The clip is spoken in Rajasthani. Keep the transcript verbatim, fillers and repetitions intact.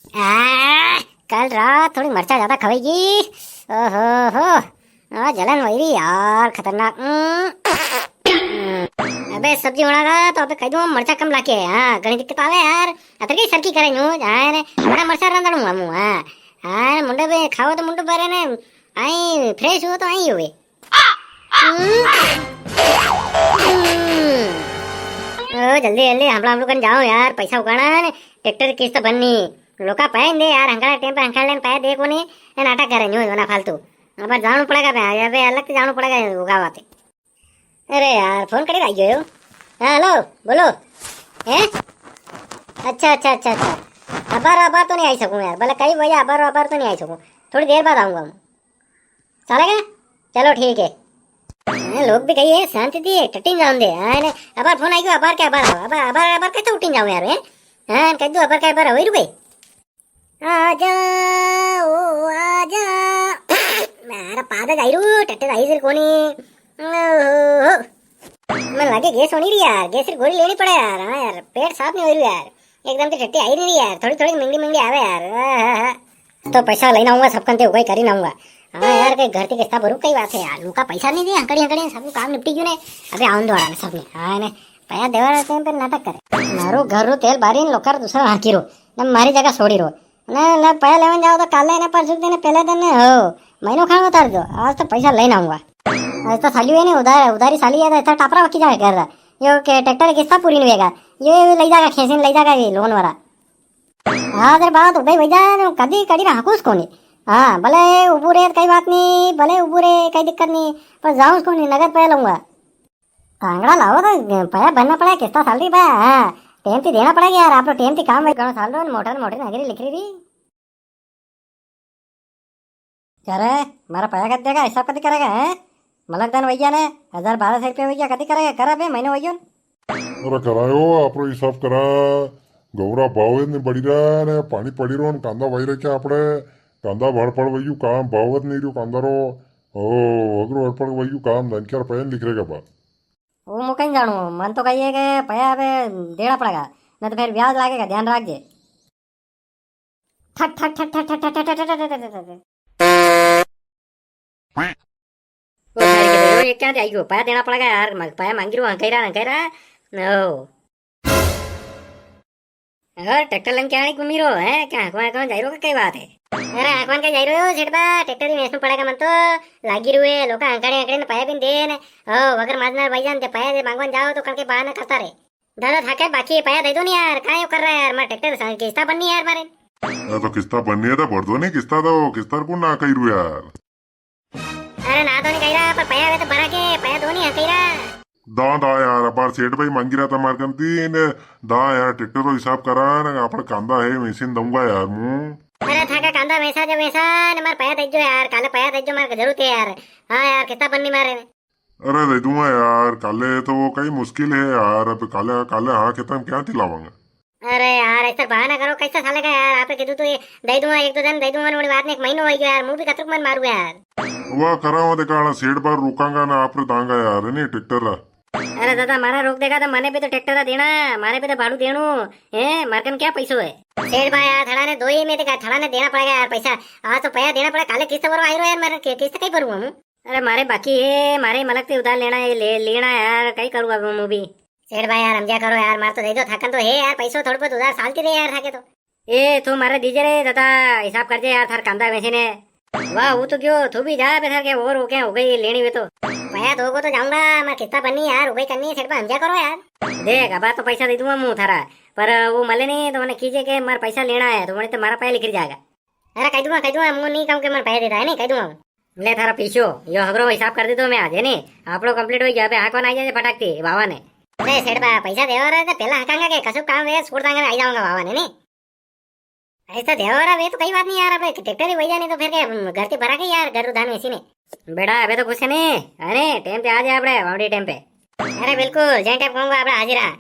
आ, कल रात थोड़ी मरचा ज्यादा खवेगी। ओहो हो, आ, जलन वई री यार, खतरनाक। उम, अबे सब्जी बनागा तो अबे कह दूं मरचा कम लाके। हाँ, घणी दिक्कत आवे यार। अतर के सरकी करे न्यू, हाँ ने, बड़ा मरचा रांधणू हमू, हाँ। हाँ, मुंडे पे खाओ तो मुंडो भरे ने, आई फ्रेश हो तो आई हुए। ओ, जल्दी, जल्दी, हमला, हमलू कन जाओ यार, पैसा उगाना है ने, ट्रैक्टर की किस्त भरनी। लोका पाए दे यार, हंकाड़ा टेम पे हंकाड़ लेन पाए दे कोनी, ए नाटक करे न्यू ना फालतू। अब जाणू पड़ेगा बे, अबे अलग से जाणू पड़ेगा उगावा पे। अरे यार, फोन कड़ी आई गयो। हाँ, हेलो, बोलो। हैं? अच्छा, अच्छा, अच्छा, अच्छा। अबार, अबार तो नी आई सकूँ यार, भले कई वजह, अबार, अबार तो नी आई सकूँ। थोड़ी देर बाद आऊँगा हूँ। चालेगा? चलो ठीक है। हाँ, लोग भी कही है, शांति थी, टट्टी जान दे। हाँ, ने, अबार फोन आई गयो, अबार के अबार आओ, अबार, अबार, अबार कैसे उठी जाऊँ यार, हैं? हाँ, कह दो, अबार के अबार आओ, रुके। आजा, ओ आजा। मारा पादा जाई रू, टट्टे जाई सिर कोनी। ओहो। मन लागे गैस होनी री यार, गैस री गोली लेनी पड़े यार। हाँ यार, पेट साफ नी हो रू यार। एकदम से टट्टी आई नी री यार, थोड़ी थोड़ी मिंगड़ी मिंगड़ी आवे यार। आहा। तो पैसा लेना आऊंगा, सबकन ते उगाई करी ना आऊंगा। हाँ यार, कई घर की किस्ता भरू, कई बात है यार, लोका पैसा नी दिया, हंकड़ी हंकड़ी सब काम निपटी गयो ने। अबे आवन दो आराम सबने। हाँ ने, पया देवा रे टाइम पे नाटक करे। मारो घर रो तेल बारी ने लोका रे दूसरा हांकी रो, ने मारी जगह सोड़ी रो। ने, ने पया लेवन जाओ तो काले ने परसों दिन, पहले दिन ने हो, महीनो खान उतार दो। आज तो पैसा लेना आऊंगा। आज तो साली है ने उधार, उधारी साली है तो इतना टापरा वकी जाए कर रहा। यो के ट्रैक्टर की किस्ता पूरी नी होएगा, ये ले जाएगा खेसी ने, ले जाएगा ये लोन वाला। हाँ, तेरे बात उबे वई जा, कदी कड़ी रा हकुस कोनी। हाँ, भले उबू रे, कई बात नी, भले उबू रे, कई दिक्कत नी, पर जाऊंस कोनी, नगद पया लूंगा। कांगड़ा लाओ तो पया भरना पड़े, किस्ता साल री बा। हाँ, टेम ती देना पड़ेगा यार, आपरो टेम ती काम है, घणो साल रो, मोटर, मोटर नगरी लिख री री। क्या रे, मारा पया कद देगा, हिसाब कदी करेगा, हैं? मलक दन वैया ने, हजार बारह सौ रुपया वैया, कदी करेगा, कर अबे, महीनो वैयो। अरे करायो, आपरो हिसाब करा। गौरा भाव ने बढ़ी रहा ने, पानी पड़ी रो ने, कांदा वाई रखे आपड़े। कांदा भड़ पड़ वयू काम, भाव नी रियो कांदा रो। ओ, अगरो अड़पड़ वयू काम, धनक्यार पया नी लिख रेगा बा। वो मु कई जाणू, मन तो कही है कि पया अबे देना पड़ेगा, नी तो फिर ब्याज लागेगा, ध्यान राखजे। ठक, ठक, ठक। ओ, सारी के तो यो, ये क्या आई गयो? पाया देना पड़ेगा यार, म-, पाया मांगी रो, हंकाई रा, हंकाई रा। ओ। और ट्रैक्टर लेन क्या आने घूमी रो, हैं? क्या हंकवा, हंकवा जाई रो, कई बात है? अरे, हंकवा के जाई रो, सेठ बा, ट्रैक्टर ही वेचना पड़ेगा मन तो, लागी रुए, लोका हंकाड़े, हंकाड़े ने पाया भी नी दे ने। ओ, वगर माजना भाईजान दे पाया दे मांगवान जाओ तो कणके बहाना करता रे। दादा, थाके बाकी पया दे दो नी यार, कायो कर रहा है यार, मारे ट्रैक्टर सा-, किस्ता बननी है यार मारे। अरे तो किस्ता बननी है तो भर दो नी, किस्ता दो, किस्ता को ना कही रू यार। अरे ना तो नी कही रहा, पर पया वे तो भरा के, पया दो नी है कही रहा। दा, दा यार, अबार सेठ भाई मांगी रहा था मार कन ती ने, दा यार, ट्रैक्टर रो हिसाब करा ने, आपणे कांदा है, वेसी ने दूंगा यार मु। अरे थाका कांदा वेसा जो वेसा, ने मार पया दे जो यार, काले पया दे जो, मार जरूरत है यार। हाँ यार, किस्ता बननी मारे। अरे दे दूंगा यार, काले तो वो कई मुश्किल है यार, अब काले, काले हाँ खेता में क्या ती लावांगा? अरे यार, ऐसा बहाना करो, कैसा साले का यार, आपे कीधु तो ये दे दूंगा, एक दो दिन दे दूंगा, बड़ी बात नी, एक महीनो हो गया यार, मु भी कतरुक मन मारू यार। वाह, करावा दे काला सेठ बार रोकांगा ना, आप रे दांगा यार, नी ट्रैक्टर रा। अरे दादा, मारा रोक देगा तो मने भी तो ट्रैक्टर रा देना, मारे भी तो भाड़ू देणू है, मारे कन क्या पैसो है? सेठ भाई यार, थड़ा ने दो ही में देखा, थड़ा ने देना पड़ेगा यार पैसा, आज तो पया देना पड़ेगा, काले किस्त भरवा आई रो यार, मारे कि-, किस्त कई भरूंगा मु? अरे मारे बाकी है, मारे मलक ते उधार लेना है, ले, लेना है यार, कई करूँ अब मु भी। सेठ भाई यार, हमजा करो यार, मार तो दे दो, थाकन तो है यार, पैसो थोड़ा बहुत उधार सालती रहे यार, थाके तो। ए, तू मारे दीजे रे दादा, हिसाब कर दे यार, थार कांदा वेसी ने। वाह, वो तो क्यों, तू भी जा बे, थार के और हो क्या हो गई लेनी हुई तो। भैया, दो को तो जाऊंगा, मैं किस्ता बननी यार, हो गई करनी है, सेठ भाई, हमजा करो यार। देख, अब तो पैसा दे दूंगा मु थारा, पर वो मले नी, तो मने कीजे के मार पैसा लेना है, तो मने तो मारा पैसा लिख जाएगा। अरे कह दूंगा, कह दूंगा, मु नी कहूं के मार पैसा देता है, नी कह दूंगा। ले थारा पीछो, यो हगरो हिसाब कर दीधो मैं आज, है नी? आपड़ो complete हो गया, अबे हाकवा ने आई जाजे फटाक थी, बावा ने। अरे सेठ बा, पैसा देवा रहे तो पहला हाकांगा के कसुक काम वे, छोड़ दांगा, आई जाऊंगा बावा ने, नी? ऐसा देवा रहा वे तो कई बात नी यार, अबे ट्रैक्टर ही वही जाने तो फिर के, हम्म, घर से भरा के यार, घर रो धान वेसी ने। बेटा, अबे तो कुछ नी, अरे, टाइम पे आ जाए आपड़े, वावड़ी टाइम पे। अरे बिल्कुल, जे टाइम कहूंगा आपड़े हाजिर हाँ।